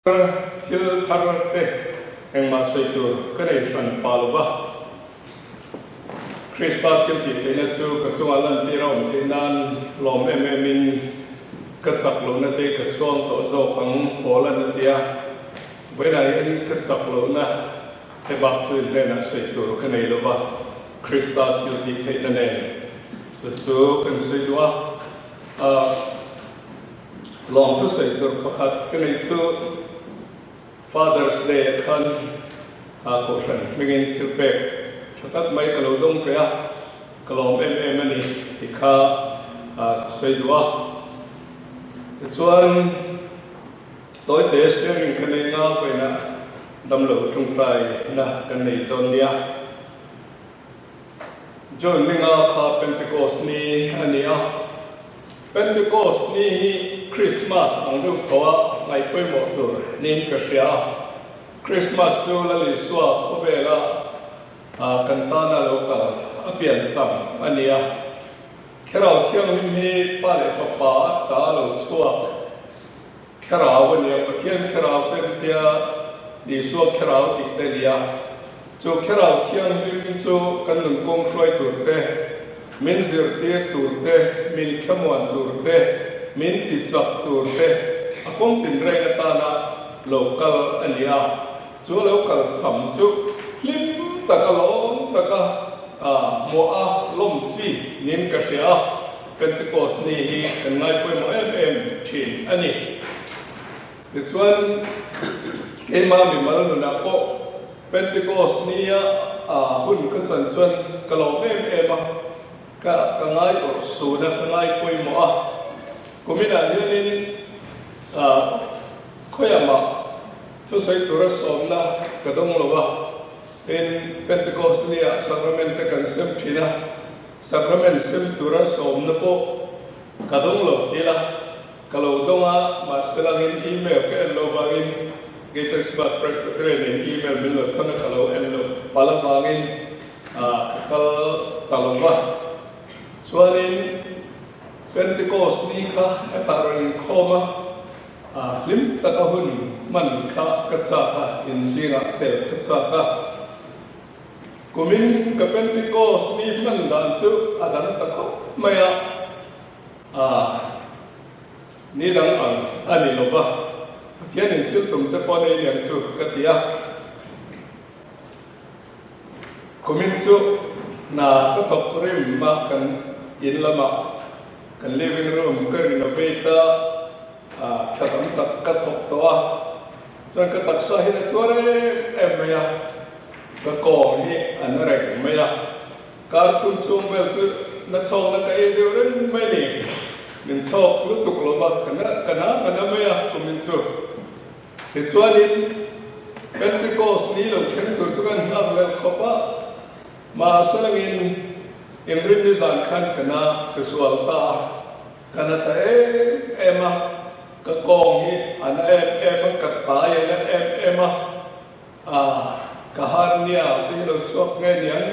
Thil thar te engmah sawi tur ka nei hran pa lo va. Krista thil tih theihna chu ka chungah lantir a awm theih nan lawm em em in ka chak lohna te ka chhuang tawh zawk ang pawl an a ti a. Vawiinah hian ka chak lohna te bak chu in hnenah sawi tur ka nei lo va, Krista thil tih theihna nen chu chu kan sawi duh a. Lawmthu sawi tur pakhat ka nei chu Father's Day ah khan Kohhran hmingin thil pek tha tak mai ka lo dawng ve a, ka lawm em em a ni tih kha ka sawi duh a. Tichuan tawite sharing ka nei nga vawiinah damlo tawngtai na kan nei dawn nia. June ninga kha Pentecost ni a ni a. Pentecost ni hi Krismas ang deuh tho a ngaih pawimawh tur niin ka hria a. Krismas chu Lal Isua khawvela kan tana lo kal a piancham a ni a. Thlarau Thianghlim hi Pa leh Fapa a ta lo chhuak Thlarau a nia, Pathian Thlarau te an tia, Isua Thlarau tih te a nia. Chu Thlarau Thianghlim chu kan nun kawng hruai tur te, min zirtir tur te, min thlamuan tur te, min tichak tur te, a kawng tinreng atana lo kal a ni a. Chu a lo kal cham chu hlim taka lawm taka hmuah a lawm chi niin ka hria a. Pentecost ni hi kan ngai pawimawh em em thin a ni. Tichuan, keimah mimal nunah pawh Pentecost nia hun ka chuan chuan ka lawm em em a, ka ka ngai awrh sun a, ka ngai pawimawh a. Kuminah hianin khawiamah thusawi tura sawmna ka dawng lo a, tin Pentecost nia sacrament te kan sem thin a, Sacrament sem tura sawmna pawh ka dawng lo tila, ka lo dawng a, mahse langin email ka en lo vangin Gaithersburg Presbyterian in email min lo thawn a ka lo en lo palh avangin ka kal ta lo va. Chuanin Pentecost ni kha hetah rawn inkhawm a, hlim taka hun hman kha ka chak a, inzingah tel ka chak a. Kumin ka Pentecost ni hman dan chu a dang ta khawp mai a, ah, ni dang ang a ni lo va, Pathianin thil tum te pawh nei lian chu ka ti a. Kumin chu hna ka thawk rim a, kan in lamah kan living room ka renovate a, ah, thla tam tak ka thawk tawh a, chuan ka taksa hi a tuar em em mai a. Ka kawng hi a na reng mai a, kar thum chhung vel chu na chhawkna ka ei deuh reng mai ni. Min chhawk lutuk lo va, ka na ka na ka na mai a kumin chu. Tichuanin Pentecost ni lo thleng tur chu kan nghak vel khawp a, mahse langin inrin nizan khan ka na ka zual ta a, ka na ta em em a, ka kawng hi a na em em a, ka tai a na em em a. A, ka har nia te hi lo chhuak nge niang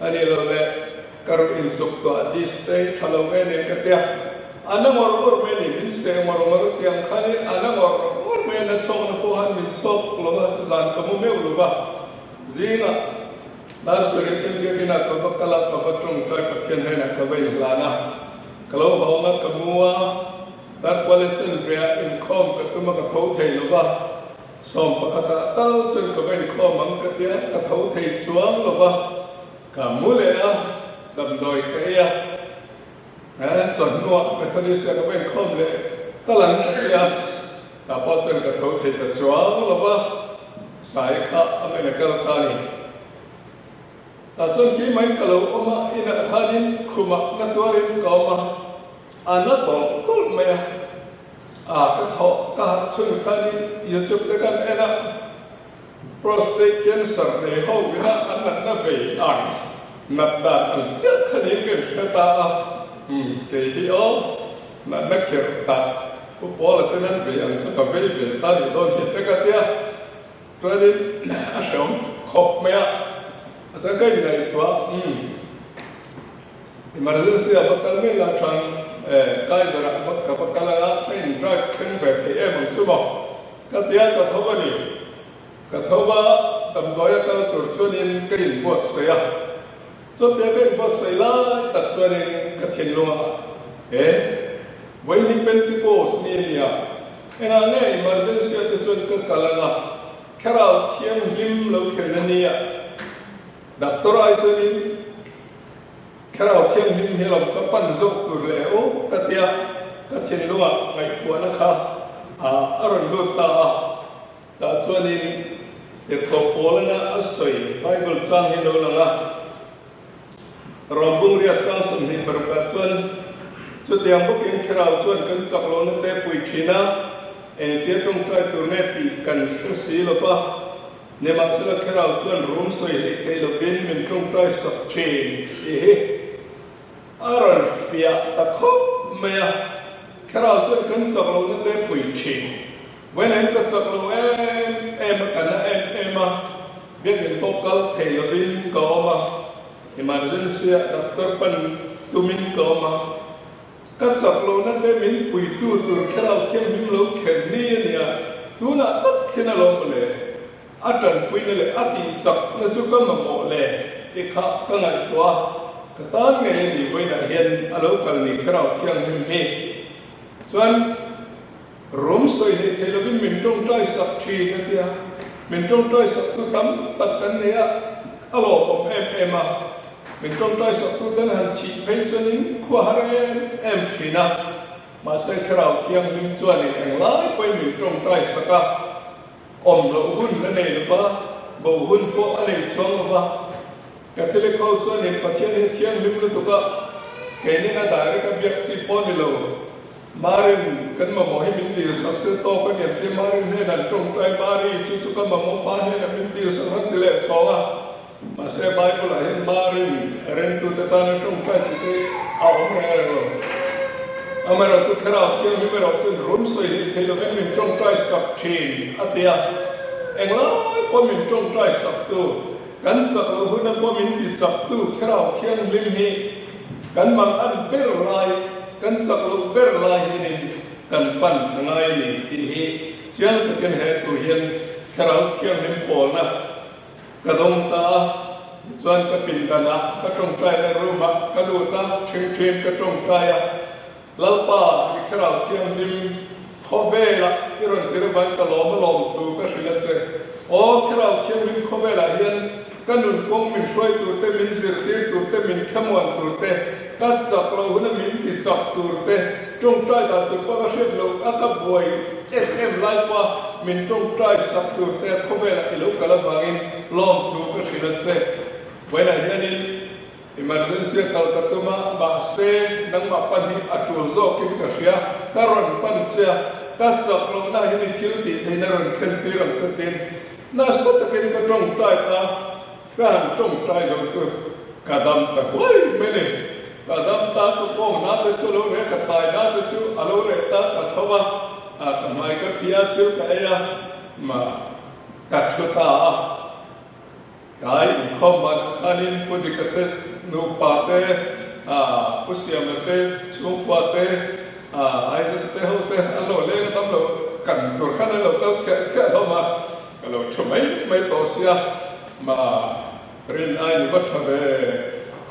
a ni lo le, ka ruh inchuk tuah dis te hi tha lo nge niang ka tia, a na ngawr ngawr mai ni, min seh ngawr ngawr tiang khan hi a na ngawr ngawr mai a, na chhawkna pawh han min chhawk lo va, zan ka mu meuh lo va, zingah nursery chen biakinah ka va kal a, ka va tawngtai Pathian hnenah ka va inhlan a, ka lo hawng a, ka mu a, darkual chen veah inkhawm ka tum a, ka tho thei lo va. 11ah tal chuan ka va inkhawm ang ka tia, ka tho thei chuang lo va, ka mu leh a, damdawi ka ei a, eh chawhnuah Methodist ah ka va inkhawm leh tal ang ka tia, tah pawh chuan ka tho thei ta chuang lo va, sai kha a men a kal ta ni. Tah chuan keimah in ka lo awm a, inah khanin khumah na tuarin ka awm a, a na tawlh tawlh mai a, a ka thawh ka harh chhun khanin YouTube te kan en a, prostate cancer nei ho ina an natna vei ang nat dan ang chiah khanin ka inhre ta a, umm kei hi aw natna khirh tak Pu Paula ten an vei ang kha ka vei ve ta nih dawn hi te ka tia. Chuanin a hreawm khawp mai a, a chuan ka inngaihtuah umm emergency ah va kal mai la chuan eh Kaiser ah va ka va kal a, ka in drive thleng ve thei em ang chu maw? Ka tia ka tho a ni. Ka tho a, damdawi a kal tur chuanin ka inbuatsaih a. Chutia ka inbuatsaih lai tak chuanin ka thinlung a, He vawiin Pentecost ni a nia, engah nge emergency ah te chuan ka kal ang a, Thlarau Thianghlim lo thlen a nia. Doctor ai chuanin Thlarau Thianghlim hi lam ka pan zawk tur leh aw ka tia ka thinlungah ngaihtuahna kha a rawn lut ta a. Tah chuanin Tirhkoh Paulana a sawi Bible chang hi lo lang a, Rawmbung riat chang 26 ah chuan chutiang bawkin Thlarau chuan kan chak lohna te pui thin a, engtia tawngtai tur nge tih kan hre si lo va, nimahsela Thlarau chuan rum sawi hleih thei lovin min tawngtai sak thin tih hi a rawn fiah ta khawp mai a, Thlarau chuan kan chak lohna te pui thin. Vawiin ka chak lo em em a, ka na em em a, biakinn pawh kal thei lovin ka awm a, emergency ah doctor pan tumin ka awm a, ka chak lo na te min puitu tur Thlarau Thianghlim lo kher ni a nia, tunah tak khian a lawm le, a tanpuina leh a tihchak na chu ka mamawh le tih kha ka ngaihtuah a, ka tan ngei a ni vawiinah hian a lo kal ni Thlarau Thianghlim hi chuan. Rum sawi hleih thei lovin min tawngtai sak thin a tia, min tawngtai saktu tam tak kan nei a, a lawmawm em em a, min tawngtai saktu ten han thih phei chuanin khua har em em thin a, mahse Thlarau Thianghlim chuanin englai pawhin min tawngtai sak a, awm loh hun a nei lova, bo hun pawh a nei chuang lova, Catholic ho chuanin Pathian hi thianghlim lutuk a, keinin a direct a biak chi pawh a ni lo. Marin, kan mamawh hi min dil sak se tawk a niam ti Marin hnen an tawngtai Mari chu chu ka mamawh pa hnenah min dil sak ran ti leh chhawng a. Mahse Bible ah hian Marin a rentute tana tawngtai tih te a awm reng reng lo. Amaherawh chu Thlarau Thianghlim erawh chuan rum sawi hlih thei lovin min tawngtai sak thin a ti a. Englai pawh min tawngtai sak tu, kan chak loh huna pawh min ti chak tu Thlarau Thianghlim hi Kan mang an ber lai, kan sak loh ber lai hianin kan pan a ngai a ni tih hi chiang takin he thu hian Thlarau Thianghlim pawlna ka dawng ta a. Tichuan ka pindanah ka tawngtaina room-ah ka lut a, ṭhingṭhin ka tawngtai a, Lalpa, i Thlarau Thianghlim khawvelah i rawn tir vain ka lawm a lawm thu ka hrilh a che. Aw Thlarau Thianghlim khawvelah hian Ka nun kawng min hruai tur te, min zirtir tur te, min thlamuan tur te, ka chak loh huna min ti chak tur te, tawngtai dan tur pawh ka hriat loh a ka buai em em lai pawha min tawngtai sak tur te khawvelah i lo kal avangin lawmthu ka hrilh a che. Vawiinah hianin emergency a kal ka tum a, mahse nangmah pan hi a tul zawkin ka hria, ka rawn pan che a, ka chak lohna hian i thil tih theihna rawn thlen tir ang che tin Nasa takin ka tawngtai ta, ka han tawngtai zo chu ka dam ta huai mai ni. Ka dam ta, ka kawng na te chu a lo reh, ka tai na te chu a lo reh ta, ka tho a, ka hmai ka phih a, thil ka ei a, ma ka thu ta a. Tlai inkhawm banah khanin Pu Dika te nupa te, Pu Siama te chhungkua te, Aizawta te ho te an lo leng a tam lo kan tur khan an lo kal khiah khiah hlawm a, ka lo thu mai mai tawh sia, ma rin ai ni va tha ve,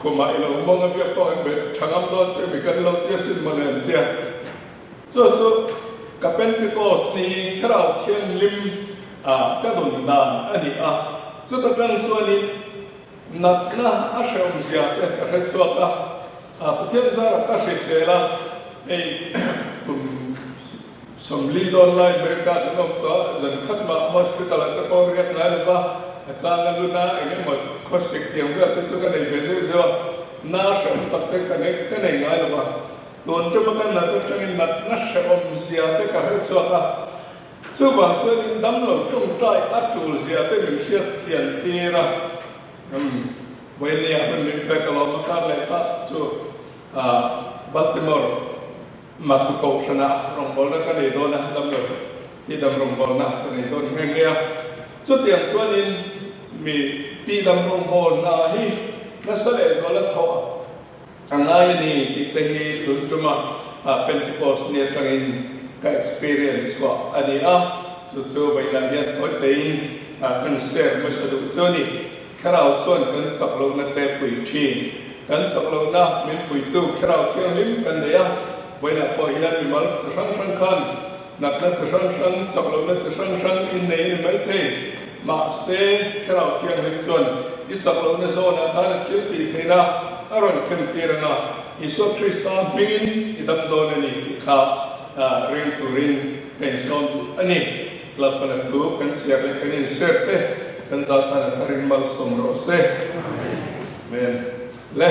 khumah i lo mawng a biak pawh an be tha ngam dawn che mi kan lo tia sin mawle an tia. Chu chu ka Pentecost ni Thlarau Thianghlim ka dawn dan a ni a, chuta tang chuanin Natna a hrehawm zia te ka hre chhuak a, Pathian zarah ka hrisel a, hei kum 40 dawn lai America kan awm tawh a, zan khat mah hospital ah te pawh riak ngai lo va, a chang a lun a, eng emaw khawsik tiang vel te chu ka nei ve zeuh zeuh a, na hrehawm tak te ka nei ka nei ngai lo va, tun tuma ka nat atangin natna hrehawm zia te ka hre chhuak a. Chuvang chuanin damlo tawngtai a tul zia te min hriat chian tir a, umm Vawinia hun min pek alawm a kar leh kha chu Baltimore Matu Kohhranah rawngbawlna ka nei dawn a, damlo tihdam rawngbawlna ka nei dawn nghe nghe a. Chutiang chuanin mi tihdam rawngbawlna hi nasa lehzual a thawh a. A ngai a ni tih te hi tun tuma Pentecost ni atangin ka experience chhuah a ni a. Chu chu vawiinah hian tawi tein kan share hmasa duh chu a ni. Thlarau chuan kan chak lohna te pui thin. Kan chak lohna min puitu Thlarau Thianghlim kan nei a, vawiinah pawh hian mimal chi hrang hrang khan natna chi hrang hrang, chak lohna chi hrang hrang in nei a ni maithei. Mahse, Thlarau Thianghlim chuan i chak lohna zawnah khan a thil tih theihna a rawn khen tir ang a, Isua Krista hmingin i dam dawn a ni tih kha ring turin ka insawn duh a ni. Lalpana thu kan chhiar leh kan inhriat te kan zaltana tharin malsawm rawh se. Amen.